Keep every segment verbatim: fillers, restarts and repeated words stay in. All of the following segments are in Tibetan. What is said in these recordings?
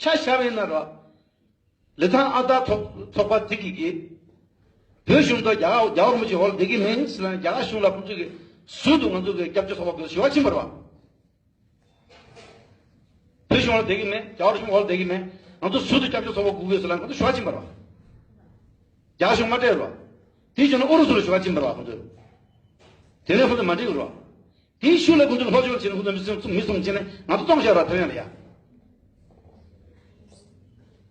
ཆ་བཞག་པ་ཡིན་ན་རོ། ལི་ཐང་ཨ་རྟག་ཚོགས་ཚོགས་པ་དེ་གིས་ཀྱིས། བོད་གཞུང་དང་རྒྱ་གར་རྒྱལ་བ་རིན་པོ་ཆེ་འོག་ལ་བསྡད་ཀྱི་མིན་ཟེར་ན། རྒྱ་གར་གཞུང་ལ་ཁོང་ཚོས་ཀྱིས་ཟུར་དུ་ང་ཚོ་གི་སྐྱབས་བཅོལ་ཚོགས་པ་དགོས་ཞུ་བ་ཕྱིན་པ་རེད་བ། བོད་གཞུང་ལ་བསྡད་ཀྱི་མེད། རྒྱ་གར་གཞུང་འོག་ལ་བསྡད་ཀྱི་མེད། ང་ཚོ་ཟུར་དུ་སྐྱབས་བཅོལ་ཚོགས་པ་དགོས་ཀྱི་ཟེར་ལ་ང་ཚོ་ཞུ་བ་ཕྱིན་པ་རེད་བ། རྒྱ་གར་གཞུང་མ་སྤྲད་རོགས། དེ་བྱུང་ན་ཨུ་རུ་སུ་ལ་ཞུ་བ་ཕྱིན་པ་རེད་བ་ཁོང་ཚོས། དེ་ནས་ཁོང་ཚོས་མ་འགྲིག་རོགས། དེའི་ཤུལ་ལ་ཁོང་ཚོས་ལྷོ་ཕྱོགས་ཕྱིན་ནས་ཁོང་ཚོས་མི་གསུམ་མི་གསུམ་ཕྱིན་ནས་ང་ཚོ་གཏོང་བཞག་ར་ཐེ་ཝན་ལ་ཡ།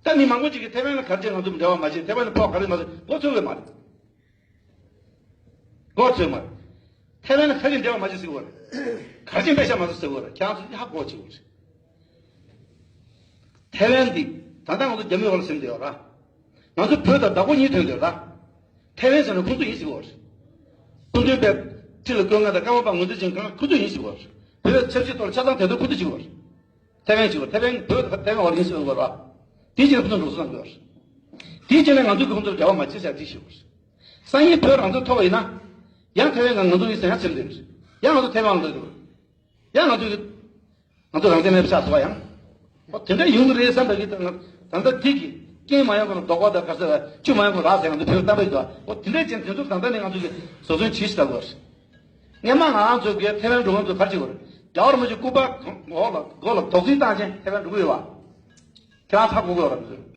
ད་མི་མང་པོ་ཅིག་གིས་ཐེ་ཝན་ལ་ག་རེ་བྱས་ང་ཚོ་འབྲེལ་བ་མ་བྱེད། ཐེ་ཝན་ལ་ཕོགས་ག་རེ་མ་ཟེར་མགོ་ཚོས་ཡོད་མ་རེད། མགོ་ཚོས་མ་རེད། ཐེ་ཝན་ལ་ག་རེ་འབྲེལ་བ་མ་བྱེད་ཟེར་གོ་རེད། ག་རེ་བྱས་པད་ཤག་མ་ཟེར་ཟེར་གོ་རེད། ཁྱེད་རང་ཚོ་ཧ་གོ་བྱེད་གོ་རེད། ཐེ་ཝན་འདི་ད་ལྟ་ང་ཚོ་རྒྱ་མི་འོག་ལ་ཟིན་བསྡད་ཡོད་ར། ང་ཚོ་བོད་དང་བདག་པོ་གཉིས་ཐོན་བསྡད་ཡོད་ར། ཐེ་ཝན་ཟེར་ན་ཁོང་ཚོ་ཡིན་ཟེར་གོ་རེད། སྐུ་མདུན་པས་ཁྲི་ལ་བསྐོས་མཁན་དང་ཀརྨ་པ་ངོས་འཛིན་བྱེད་མཁན་ཁོང་ཚོ་ཡིན་ཟེར་གོ་རེད། བོད་ཆབ་སྲིད་ཐོག་ལ་ཆ་ཚང་དེ་ཚོ་ཁོང་ཚོ་ཟེར་གོ་རེད། ཐེ་ཝན་ཟེར་གོ་རེད། ཐེ་ཝན་བོད་ཐེ་ཝན་འོག་ལ་ཡིན་ཟེར་གོ་ར། དེ་རྗེས་ཁོང་ཚོ་འགྲོ་སོང་བཏང་གི་ཡོད་རེད། དེ་རྗེས་ནས་ང་ཚོ་གིས་ཁོང་ཚོར་འབྲེལ་བ་མ་བྱེད་ཟེར་ཅིག་ཞུ་དགོས་རེད། སང་ཉིན་བོད་རང་བཙན་ཐོབ་པ་ཡིན་ན། ཡང་ཐེ་ཝན་ང་ང་ཚོ་ཡིན་ཟེར་ཡང་ཟེར་འདོད་རེད། ཡང་ང་ཚོ་ཐེ་ཝན་འོག་ལ་འགྲོ་གི་རེད། ཡང་ང་ཚོ་གིས། ང་ཚོ་རང་བཙན་མེད་པ་ཆགས་སོང་བ་ཡང་། ཨོ་དེ་འདྲ་ཡོང་གི་རེད་བསམ་པ་གི་ད་ང་ད་ལྟ་དེ་གི་རྐྱེན་མ་ཡོང་གོང་ལ་རྡོག་པ་དང་ག་ས་ཆུ་མ་ཡོང་གོང་རག་ཟེར་ང་ཚོ་བོད་གཏམ་དཔེ་འདུག་ཨོ་དེ་འདྲ་ཅན་དེ་ཚོ་ད་ལྟ་ནས་ང་ཚོ་གི་བཟོ་སྐྲུན་བྱེད་ཤི་ད་གོ། སྔན་མ་ང་རང་ཚོ་གི་ཐེ་ཝན་འགྲོ་མཁན་ཚོ་ག་རེ་བྱེད་གོ་རེད། རྒྱལ་བ་རིན་པོ་ཆེ་སྐུ་པར་འོག་ལ་སྒོ་ལ་རྡོག་རྫིས་བཏང་ཅན་ཐེ་ཝན་འགྲོ་གི་ཡོད་བ། ཁྱེད་རང་ཧ་གོ་གི་ཡོད་རེད།